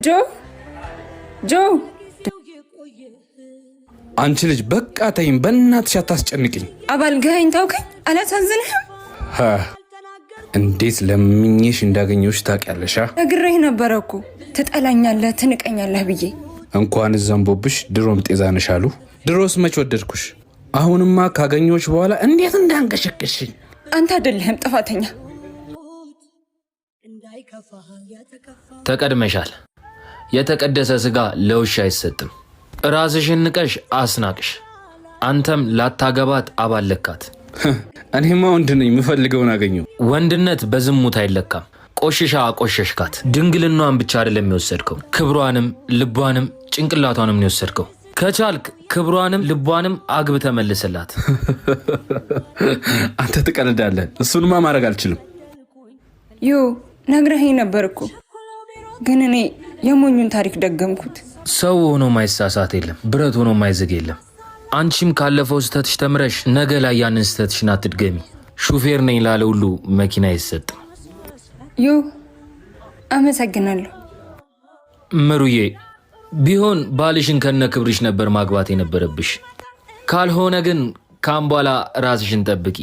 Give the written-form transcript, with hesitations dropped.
ጆ፣ ጆ። አንቺ ልጅ በቃ ተይኝ፣ በእናትሽ አታስጨንቅኝ። አባልገኸኝ ታውከኝ። አላሳዝንህም? እንዴት ለምኜሽ እንዳገኘሁሽ ታውቂያለሽ። ነግሬህ ነበረ እኮ ትጠላኛለህ፣ ትንቀኛለህ ብዬ። እንኳን ዘንቦብሽ ድሮም ጤዛ ነሽ አሉ። ድሮስ መች ወደድኩሽ? አሁንማ ካገኘሁሽ በኋላ እንዴት እንዳንቀሸቀሽኝ። አንተ አይደለህም ጥፋተኛ። ተቀድመሻል። የተቀደሰ ስጋ ለውሻ አይሰጥም። ራስሽን ንቀሽ አስናቅሽ። አንተም ላታገባት አባለካት። እኔማ ወንድ ነኝ፣ የምፈልገውን አገኘሁ። ወንድነት በዝሙት አይለካም። ቆሽሻ አቆሸሽካት። ድንግልናዋን ብቻ አይደለም የወሰድከው፣ ክብሯንም ልቧንም ጭንቅላቷንም ነው የወሰድከው። ከቻልክ ክብሯንም ልቧንም አግብተህ መልስላት። አንተ ትቀልዳለህ። እሱንማ ማድረግ አልችልም። ዮ፣ ነግረኸኝ ነበር እኮ፣ ግን እኔ የሞኙን ታሪክ ደገምኩት። ሰው ሆኖ ማይሳሳት የለም፣ ብረት ሆኖ ማይዝግ የለም። አንቺም ካለፈው ስህተትሽ ተምረሽ ነገ ላይ ያንን ስህተትሽን አትድገሚ። ሹፌር ነኝ ላለ ሁሉ መኪና አይሰጥም። ዮ፣ አመሰግናለሁ። ምሩዬ፣ ቢሆን ባልሽን ከነ ክብርሽ ነበር ማግባት የነበረብሽ። ካልሆነ ግን ካም በኋላ ራስሽን ጠብቂ።